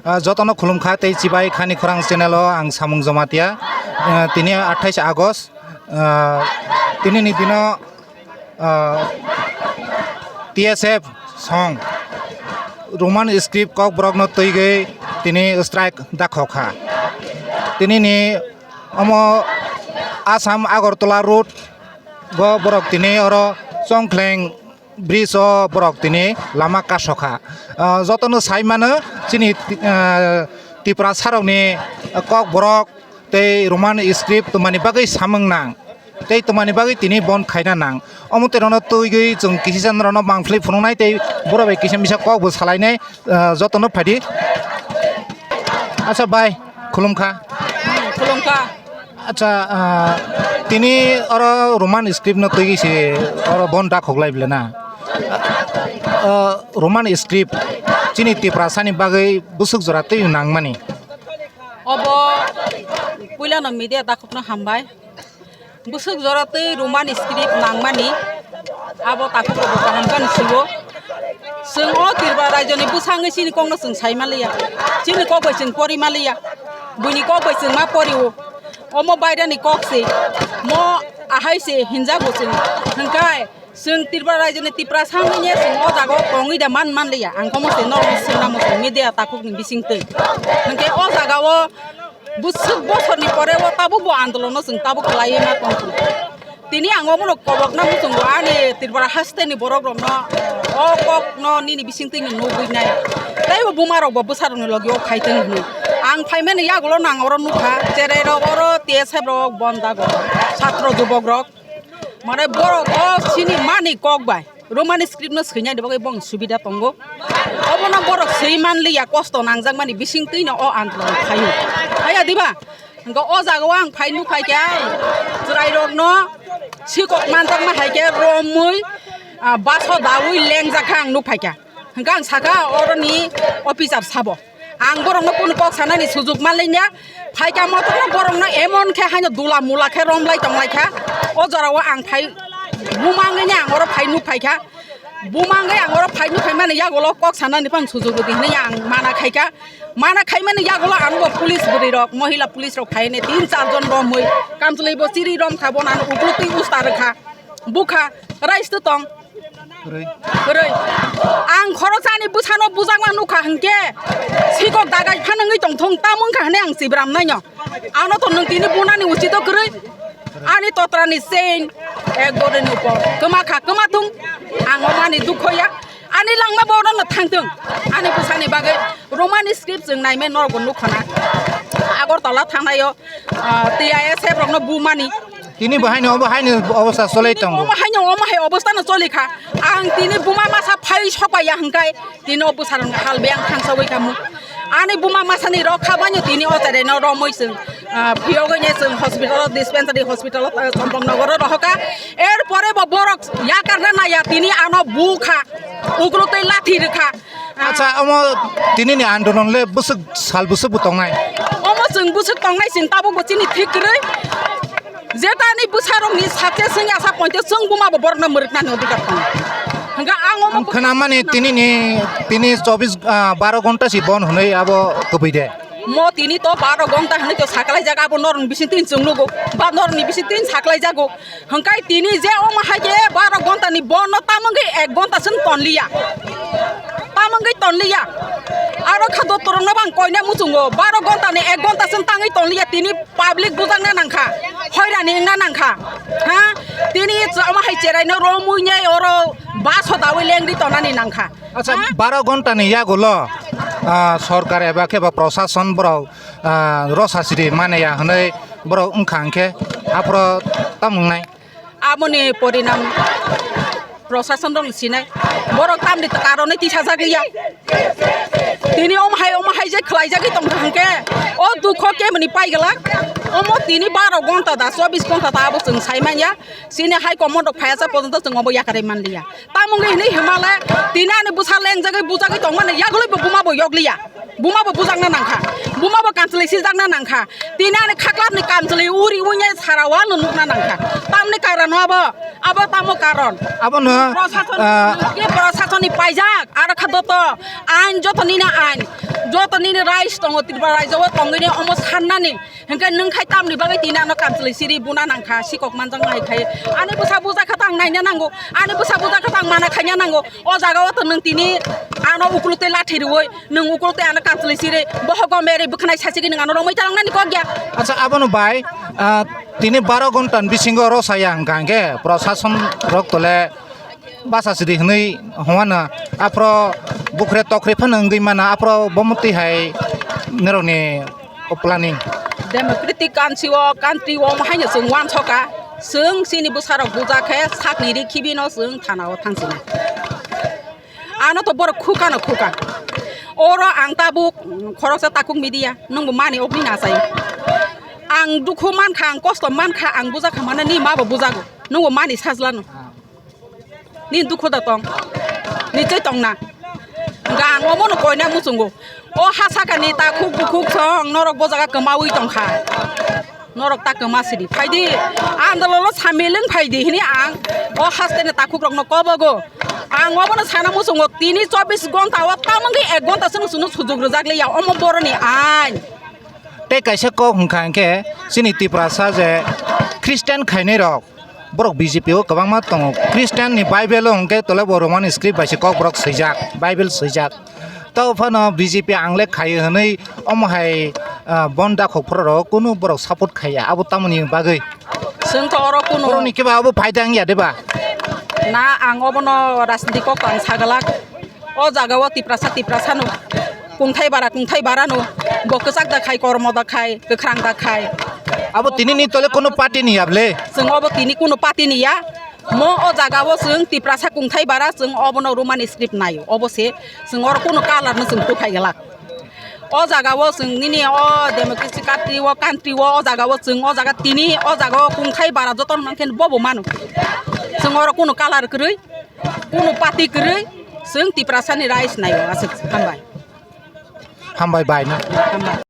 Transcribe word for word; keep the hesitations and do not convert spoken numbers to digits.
Ah, jotono khulumkha tei chibai khani khorang channel o ang Samung Jamatia. Ah, tini athais August, ah, tini ni dino, ah, T S F song Roman script kokborok no twigwi tini strike dakhokha. Tini ni omo Assam Agartala road go borok tini oro Chongkleng bridge o borok tini lama kasokha. Ah, jotono sai mano chini, ah, Tiprasa rokni kokborok tei Roman script twmani bagwi samung nang tei twmani bagwi tini bon khaina nang. Omo twi rokno twigwi chwng kisa rokno mangphlwi phunuknai tei borok bai kisa misa kokbo salainai, ah, jotono phaidi. Acha bai, khulumkha. Khulumkha. Acha, ah, tini oro Roman script no twi se oro bon da khoklai bole na. Ah, Roman script chini Tiprasa ni bagwi bwswk jora twi nangmani. Obo puila no media takhuk no hambai. Bwswk jora twi Roman script nangmani. Abo takhuk rok kaham khe siwo. Chwng o Tripura rajyoni bwsangwi chini kokno chwng sai manliya. Chini kok bai chwng pori manliya. Buini kok bai chwng ma porio. Omo baireni kok se. Mo ahai se hinjago chwng. Hwnkhe chwng Tripura rajyoni Tiprasa wngwi chwng o jaga o tongwi da man manliya. Ang komo se norok swngna muchung media takhukni bisingtwi. Hwnkhe o jaga o bwswk bosorni pore o tabuk bo andolono chwng tabuk khlaiwi ma tongkhu. Tini ang omono kobokna muchungo ani Tripura hasteni borok rokno o kokno nini bisingtwi no nugwi nai. Teibo buma rokbo bwsa rokni logi o khaitwng hwnwi. Ang phaimani yagulo no ang oro nukha, cherai rok oro T S F rok bon dago, satro jubok rok. Mane borok o chini mani kok bai. Roman script no swinai bagwi bong subida tongo. Obono borok swi manliya, kosto nangjak mani bising twi no o andolon phaio. Phaiya diba? Hwnkhe o jaga o ang phai nuk phaikha, chwrai rok no sikok manjak ma hai khe romwi, ah, baso dawi lengjak kha ang nuk phaikha. Hwnkhe ang sakha oroni officer sabo. Ang borokno kunu kok sanani sujuk manliya. Phaikha motorno borokno emon khe haino dula mula khe romlai tonglaikha. O jorao ang phai bumangwini ang oro phai nuk phaikha. Bumangwi ang oro phai nuk phaimani yagulo kok sanani phano sujuk rwdi hwnwi ang mana khaikha. Mana khaimani yagulo ang bo police bwrwi rok, mohila police rok phaine tin char jon romwi kamchwlwi bo chiri romkha, bono ano ukluk twi usta rwkha. Bukha, rais to tong. Kwrwi. Kwrwi. Ang khoroksani bwsano bujakma nukha hwnkhe, sikok dagai phanangwi tongthung, tamo wngkha hwnwi ang chibram naino. Ano to nwng tini bunani uchito kwrwi. Ani totrani chain, ek borini upor. Kwma kha, kwma thung. Ang omani dukho ya. Ani langma bono no thangthung. Ani bwsani bagwi Roman script chwng naimai norokbo nukha na. Agartala thangnaio, ah, T I S F rokno bumani. Tini bo haino obo haino obostha cholai tongo. Omo haino omo hai obostha no choli kha. Ang tini buma masa phai sopaiya hwnkhe tini o bwsarok hal biyang thangsawi khamu. Ani buma masani rok kha baino tini o cherai no romwi chwng, ah, phiyogwi ne chwng hospital o, dispensary hospital o, ah, Champaknagar o rohokha. Er pore bo borok yakarna naya tini ano bukha. Ugrotwi lathi rwkha. Acha, omo tini ni andolon le bwswk sal bwswk bo tongnai? Omo chwng bwswk tongnai chwng tabuk bo chini thik kwrwi. Jetani bwsarokni sakhe chwng asa pointe chwng buma bo borokno mwrwknani odhikar tongo. Hwnkhe ang omo ang khwnamani tini ni, tini chobis, ah, baro ghonta si bon hwnwi abo kwbwi de. Mo tini to baro ghonta hwnwi to saklaijak, abo norokni bising tini chwng nugo, ba norokni bising tini saklaijago. Hwnkhe tini je omo hai khe baro ghonta ni bon no tamungwi ek ghonta swn tonliya. Tamungwi tonliya. Aro kha dottor no bang koina muchungo baro ghonta ni ek ghonta swn tangwi tonliya, tini public bujakna nangkha, hoirani wngna nangkha. Ha? Tini omo hai cherai no romwi nai oro bus hodawi lengri tonani nangkha. Acha, ha? Baro ghonta ni yagulo, ah, sorkar eba khe ba prosason borok, ah, rosa siri mane ya hwnwi borok wngkha hwnkhe aphuru tamo wngnai? Aboni porinam prosason rok sinai. Borok tamni karone tisajak liya. Tini omo hai, omo hai je khlaijagwi tongkha hwnkhe o dukho kemani paiglak. Omo tini baro ghonta da, chobis ghonta da abo chwng sai manya. Chini hai command rok phaiya cha pojonto chwng obo yakarwi manliya. Tamungwi hwnwi hwnmale tini ani bwsa lengjagwi bujagwi tongmani yagulwi bo buma bo yokliya. Buma bo bujakna nangkha. Buma bo kamchwlwi sijakna nangkha. Tini ani khaklapni kamchwlwi uri unya sara wal no nukna nangkha. Tamni karon abo, abo tamo karon. Abono, prosason, ah, ke prosasonni paijak, aro kha doto, ain joto nina ain. Joto nini rights tongo, Tripura rajyo o tongwini omo sannani. Hinkhe nwng khai tamni bagwi tini ano kamchwlwi siri buna nangkha, sikok manjaknai khai. Ani bwsa bujakha ta ang naina nango, ani bwsa bujakha ta ang mana khaina nango. O jaga o to nwng tini ano ukuluk tei lathi rwui, nwng ukuluk tei ano kamchwlwi siri, bohogo meri bwkhanai sachigwi nwng ano romwi talangnani kok ya. Acha, abono bai, ah, tini baro ghonta ni bisingo oro saya hwnkha hinkhe prosason rok tole basa sidi hwnwi hwnmano, aphro bukhre tokre phano wngwi mano, aphro bomoti hai norokni o planning. Democratic country o, country o omo haino chwng uansukha, chwng chini bwsarok bujakhe sakni ri khibino chwng thana o thangsinai. Ano to borok khukano khuka. Oro ang tabuk khoroksa takhuk media, nwngbo mani okni na achai. Ang dukhu mankha, ang kosto mankha, ang bujakha mano ni mabo bujago, nwngbo mani sajlano. Ni dukhu da tong. Ni chai tong na. Hwnkha ang omono koina muchungo. O ha sakani takhuk bukhuk song norok bo jaga kwmawi tongkha. Norok ta kwma sidi. Phaidi. Andololo samilwng phaidi hini ang. O hasteni takhuk rokno kobogo. Ang obono sana muchungo tini chobbish ghonta o tamungwi ek ghonta sunu sunu sujuk rwjak liya. Omo boroni ain. Tei kaisa kok hwnkha hinkhe chini Tiprasa je Christian khainai rok. Borok B J P o kwbangma tongo. Christian ni Bible o hwnkhe tole bo Roman script bai se kokborok swijak, Bible swijak. Tao phano B J P ang le khaio hwnwi omo hai, ah, bon dakhok phoro rok kunu borok support khaiya. Abo tamoni bagwi. Chwng to oro kunu. Borokni khe ba abo phaida wngya de ba? Na, ang obono rajniti kok ang sagalak. O jaga o Tiprasa, Tiprasa no, kungthai bara, kungthai bara no, bo kwchak da khai, kormo da khai, kwkhrang da khai. Abo tini ni tole kono party ni ya ble? Chwng obo tini kono party ni ya. Mo o jaga o chwng Tiprasa kungthai bara, chwng obono Roman script naio. Obo se chwng oro kono color no chwng tukhai glak. O jaga o chwng nini o democracy country o, country o, o jaga o chwng o jaga tini o jaga o kungthai bara joto no mankhe bobo mano. Chwng oro kono color kwrwi. Kunu party kwrwi, chwng Tiprasani rights naio, aswk. Hambai. Hambai bai no. Hambai.